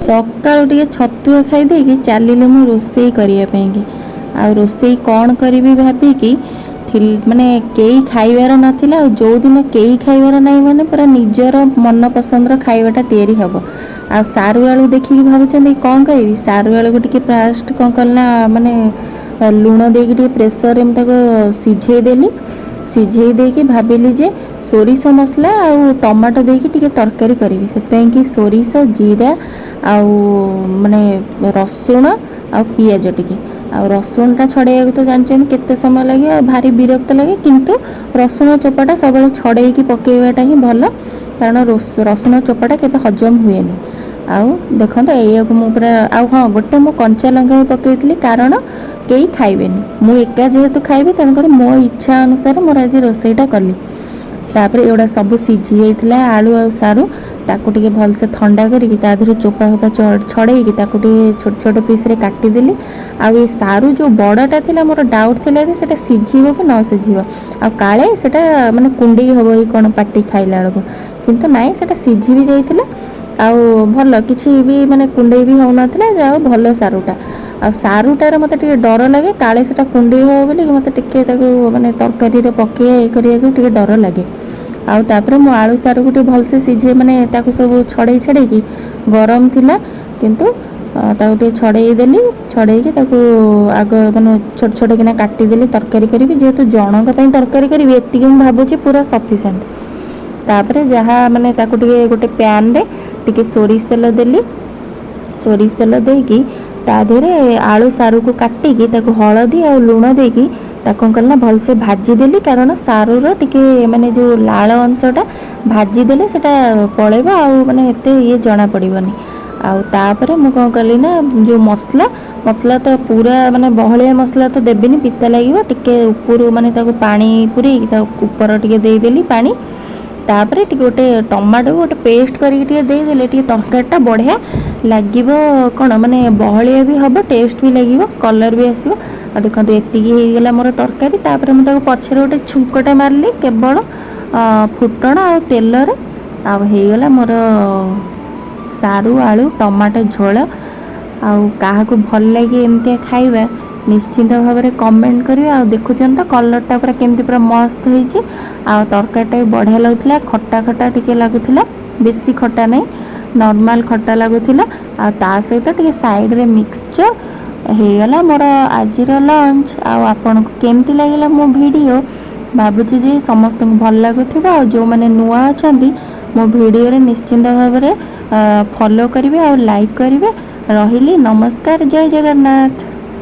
ସକାଳୁ ଟିକେ ଛତୁଆ ଖାଇଦେଇକି ଚାଲିଲି ମୁଁ ରୋଷେଇ କରିବା ପାଇଁକି। ଆଉ ରୋଷେଇ କ'ଣ କରିବି ଭାବିକି ମାନେ କେହି ଖାଇବାର ନଥିଲା। ଆଉ ଯେଉଁଦିନ କେହି ଖାଇବାର ନାହିଁ, ମାନେ ପୁରା ନିଜର ମନ ପସନ୍ଦର ଖାଇବାଟା ତିଆରି ହେବ। ଆଉ ସାରୁ ଆଳୁ ଦେଖିକି ଭାବୁଛନ୍ତି କ'ଣ କହିବି। ସାରୁ ଆଳୁକୁ ଟିକେ ଫାଷ୍ଟ କ'ଣ କଲି ନା, ମାନେ ଲୁଣ ଦେଇକି ଟିକେ ପ୍ରେସରରେ ମୁଁ ତାକୁ ସିଝେଇ ଦେଲି। ସିଝେଇ ଦେଇକି ଭାବିଲି ଯେ ସୋରିଷ ମସଲା ଆଉ ଟମାଟୋ ଦେଇକି ଟିକେ ତରକାରୀ କରିବି। ସେଥିପାଇଁ କି ସୋରିଷ, ଜିରା ଆଉ ମାନେ ରସୁଣ ଆଉ ପିଆଜ ଟିକେ। ଆଉ ରସୁଣଟା ଛଡ଼େଇବାକୁ ତ ଜାଣିଛନ୍ତି କେତେ ସମୟ ଲାଗେ ଆଉ ଭାରି ବିରକ୍ତ ଲାଗେ। କିନ୍ତୁ ରସୁଣ ଚୋପାଟା ସବୁବେଳେ ଛଡ଼େଇକି ପକେଇବାଟା ହିଁ ଭଲ, କାରଣ ରସୁଣ ଚୋପାଟା କେବେ ହଜମ ହୁଏନି। ଆଉ ଦେଖନ୍ତୁ, ଏଇଆକୁ ମୁଁ ପୁରା, ଆଉ ହଁ, ଗୋଟେ ମୁଁ କଞ୍ଚା ଲଙ୍କା ବି ପକେଇଥିଲି, କାରଣ କେହି ଖାଇବେନି, ମୁଁ ଏକା ଯେହେତୁ ଖାଇବି, ତେଣୁକରି ମୋ ଇଚ୍ଛା ଅନୁସାରେ ମୋର ଆଜି ରୋଷେଇଟା କଲି। ତାପରେ ଏଗୁଡ଼ା ସବୁ ସିଝି ଯାଇଥିଲା, ଆଳୁ ଆଉ ସାରୁ। ତାକୁ ଟିକେ ଭଲସେ ଥଣ୍ଡା କରିକି ତା ଦେହରୁ ଚୋପା ଫୋପା ଛଡ଼େଇକି ତାକୁ ଟିକେ ଛୋଟ ଛୋଟ ପିସ୍ରେ କାଟିଦେଲି। ଆଉ ଏ ସାରୁ ଯେଉଁ ବଡ଼ଟା ଥିଲା, ମୋର ଡାଉଟ୍ ଥିଲା ଯେ ସେଇଟା ସିଝିବ କି ନ ସିଝିବ, ଆଉ କାଳେ ସେଇଟା ମାନେ କୁଣ୍ଡେଇ ହେବ କି କ'ଣ ପାଟି ଖାଇଲା ବେଳକୁ। କିନ୍ତୁ ନାଇଁ, ସେଇଟା ସିଝି ବି ଯାଇଥିଲା ଆଉ ଭଲ କିଛି ବି ମାନେ କୁଣ୍ଡେଇ ବି ହେଉନଥିଲା। ଯାହା ହଉ, ଭଲ ସାରୁଟା। ଆଉ ସାରୁଟାର ମୋତେ ଟିକେ ଡର ଲାଗେ, କାଳେ ସେଇଟା କୁଣ୍ଡେଇ ହେବ ବୋଲି ମୋତେ ଟିକେ ତାକୁ ମାନେ ତରକାରୀରେ ପକେଇବା ଇଏ କରିବାକୁ ଟିକେ ଡର ଲାଗେ। ଆଉ ତାପରେ ମୁଁ ଆଳୁ ସାରୁକୁ ଟିକେ ଭଲସେ ସିଝେଇ, ମାନେ ତାକୁ ସବୁ ଛଡ଼େଇ ଛଡ଼େଇକି, ଗରମ ଥିଲା କିନ୍ତୁ, ତାକୁ ଟିକେ ଛଡ଼େଇ ଦେଲି। ଛଡ଼େଇକି ତାକୁ ଆଗ ମାନେ ଛୋଟ ଛୋଟ କିନା କାଟିଦେଲି। ତରକାରୀ କରିବି ଯେହେତୁ, ଜଣଙ୍କ ପାଇଁ ତରକାରୀ କରିବି, ଏତିକି ମୁଁ ଭାବୁଛି ପୁରା ସଫିସିଏଣ୍ଟ। ତାପରେ ଯାହା ମାନେ ତାକୁ ଟିକେ ଗୋଟେ ପ୍ୟାନ୍ରେ ଟିକେ ସୋରିଷ ତେଲ ଦେଲି। ସୋରିଷ ତେଲ ଦେଇକି ତା ଦେହରେ ଆଳୁ ସାରୁକୁ କାଟିକି ତାକୁ ହଳଦୀ ଆଉ ଲୁଣ ଦେଇକି ତାକୁ କ'ଣ କଲି ନା ଭଲସେ ଭାଜିଦେଲି, କାରଣ ସାରୁର ଟିକେ ମାନେ ଯେଉଁ ଲାଳ ଅଂଶଟା ଭାଜିଦେଲେ ସେଇଟା ପଳେଇବ ଆଉ ମାନେ ଏତେ ଇଏ ଜଣାପଡ଼ିବନି। ଆଉ ତାପରେ ମୁଁ କ'ଣ କଲି ନା, ଯେଉଁ ମସଲା, ମସଲା ତ ପୁରା ମାନେ ବହଳିଆ ମସଲା ତ ଦେବିନି, ପିତା ଲାଗିବ। ଟିକେ ଉପରୁ ମାନେ ତାକୁ ପାଣି ପୁରେଇକି ତା ଉପର ଟିକେ ଦେଇଦେଲି ପାଣି। ତାପରେ ଟିକେ ଗୋଟେ ଟମାଟୋକୁ ଗୋଟେ ପେଷ୍ଟ କରିକି ଟିକେ ଦେଇଦେଲେ ଟିକେ ତରକାରୀଟା ବଢ଼ିଆ ଲାଗିବ। କ'ଣ ମାନେ ବହଳିଆ ବି ହେବ, ଟେଷ୍ଟ ବି ଲାଗିବ, କଲର୍ ବି ଆସିବ। ଆଉ ଦେଖନ୍ତୁ, ଏତିକି ହେଇଗଲା ମୋର ତରକାରୀ। ତାପରେ ମୁଁ ତାକୁ ପଛରେ ଗୋଟେ ଛୁଙ୍କଟା ମାରିଲି କେବଳ ଫୁଟଣ ଆଉ ତେଲରେ। ଆଉ ହେଇଗଲା ମୋର ସାରୁ ଆଳୁ ଟମାଟୋ ଝୋଳ। ଆଉ କାହାକୁ ଭଲ ଲାଗେ ଏମିତିଆ ଖାଇବା, ନିଶ୍ଚିନ୍ତ ଭାବରେ କମେଣ୍ଟ କରିବେ। ଆଉ ଦେଖୁଛନ୍ତି ତ କଲର୍ଟା ପୁରା କେମିତି ପୁରା ମସ୍ତ ହେଇଛି। ଆଉ ତରକାରୀଟା ବି ବଢ଼ିଆ ଲାଗୁଥିଲା। ଖଟା ଖଟା ଟିକେ ଲାଗୁଥିଲା, ବେଶୀ ଖଟା ନାହିଁ, ନର୍ମାଲ ଖଟା ଲାଗୁଥିଲା। ଆଉ ତା ସହିତ ଟିକେ ସାଇଡ଼ରେ ମିକ୍ସଚର୍। ହେଇଗଲା ମୋର ଆଜିର ଲଞ୍ଚ। ଆଉ ଆପଣଙ୍କୁ କେମିତି ଲାଗିଲା ମୋ ଭିଡ଼ିଓ? ଭାବୁଛି ଯେ ସମସ୍ତଙ୍କୁ ଭଲ ଲାଗୁଥିବ। ଆଉ ଯେଉଁମାନେ ନୂଆ ଅଛନ୍ତି, ମୋ ଭିଡ଼ିଓରେ ନିଶ୍ଚିନ୍ତ ଭାବରେ ଫଲୋ କରିବେ ଆଉ ଲାଇକ୍ କରିବେ। ରହିଲି, ନମସ୍କାର, ଜୟ ଜଗନ୍ନାଥ।